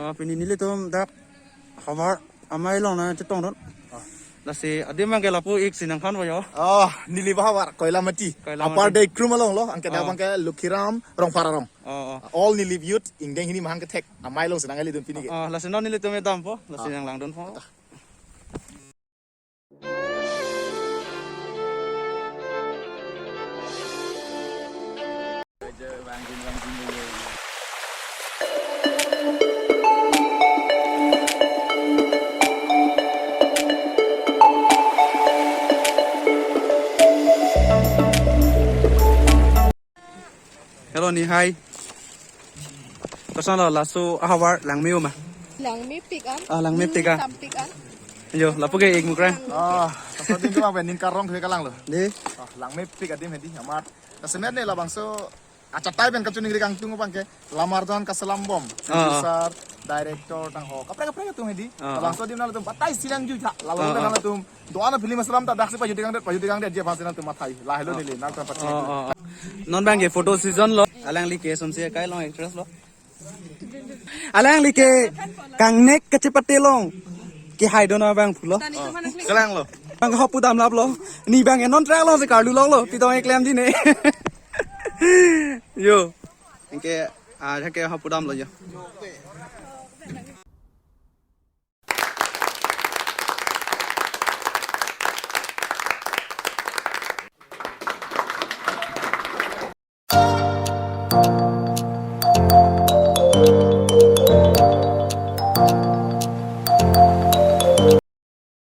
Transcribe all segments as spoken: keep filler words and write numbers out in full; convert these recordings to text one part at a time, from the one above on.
Pini nelitum dak havar amei along nangchetongdun. Ah. Lasi adim abangke lapu-ik si nangthanpo jo. Oh, Nilip ahavar, Koilamati. Koilamati. Upper Deikrum along lo, anke dak Oh. abangke Lokhiram Rongphar arong. Oh, oh. All Nilip youth, ingdeng hini mahang kethek amei along si nangkelidun pini ke. Oh, lasi non nelitum dampo, lasi Ah. nanglangdunpo. Hello, ni hai. Koson lo laso ahavar langme-o ma? Langmepik an. Ah, langmepik ah. Sampik an. Jo, lapu ke-ik mukran. Ah, laso adim abang pen ning karong ke kalang lo. Dei. Ah, langmepik adim hedi amat. Kasemet ne labangso achatai pen kachiningri kangtung abangke. Lamar don kaselam bom. Ah, ah. Producer, director, tangho. Kaprek kaprek atum hedi. Ah, ah. Labangso adim nangtum batai silang ju ja. Lalu Ah, ah. nangtum doan film selam ta daksi pajut kangdet, pajut kangdet je bangsi nangtum mathai. Lahelo neli nangtum pati. Oh, oh, oh. Non abangke photo season lo. Alangli ke somsi kai long actress lo. Alangli ke kangnek kachepate long. Kehai dona abang pulo. Kalang lo. Abang hapu damlap lo. Ni abangke non track lo si karlu long lo. Pitong eklem di ne. Jo. Anke, ah, anke hapu dam lo jo.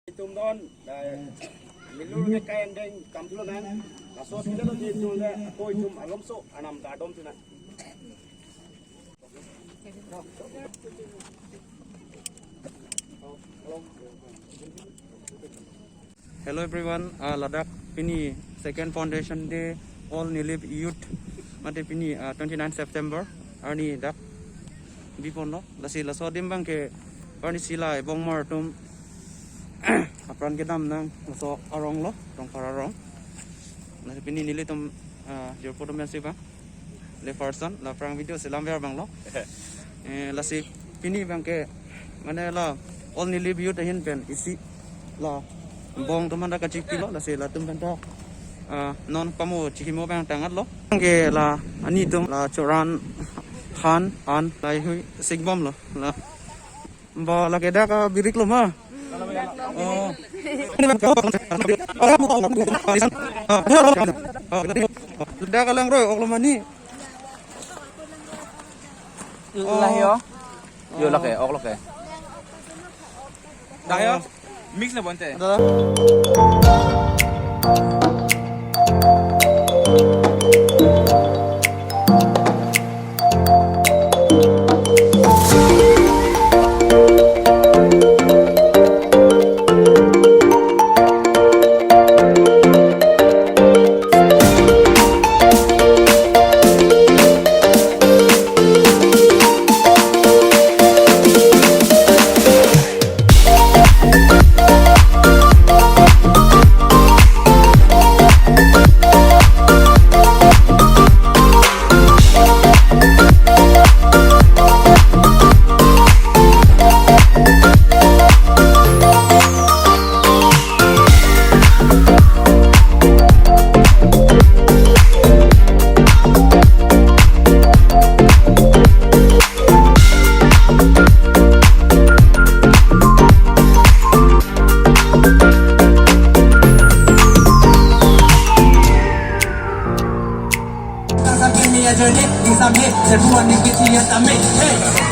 Itum don, eh, milur ne kain deng kamplo nan, laso sila do di itum le, ako itum alomso, anam dadom tina. Hello everyone, ah, ladak pini second foundation day, all Nilip youth, mate pini, ah, twenty-nine September, arni dak biponlo, lasi laso adim abangke, arni sila ebong mar atum, apran kedam nang, laso arong lo, Rongphar arong, lasi pini nelitum, ah, jirpo atum si abang. Le person, la aphrang video selam ver abang lo. Eh, lasi pini abangke, mane la, all Nilip youth ahin pen, isi la, bong atum anta kachipilo, lasi latum anta, ah, non pamo chihimo abang tang-at lo. Abangke la, ani atum la choran han, an, la hui sikbom lo, la. Ba lake dak, ah, birik lo ma. Oh. Dak alang roi ok lo mani. Lahei yo. Yo lake, ok lake. Dah yo. Mix na bonte. Hey!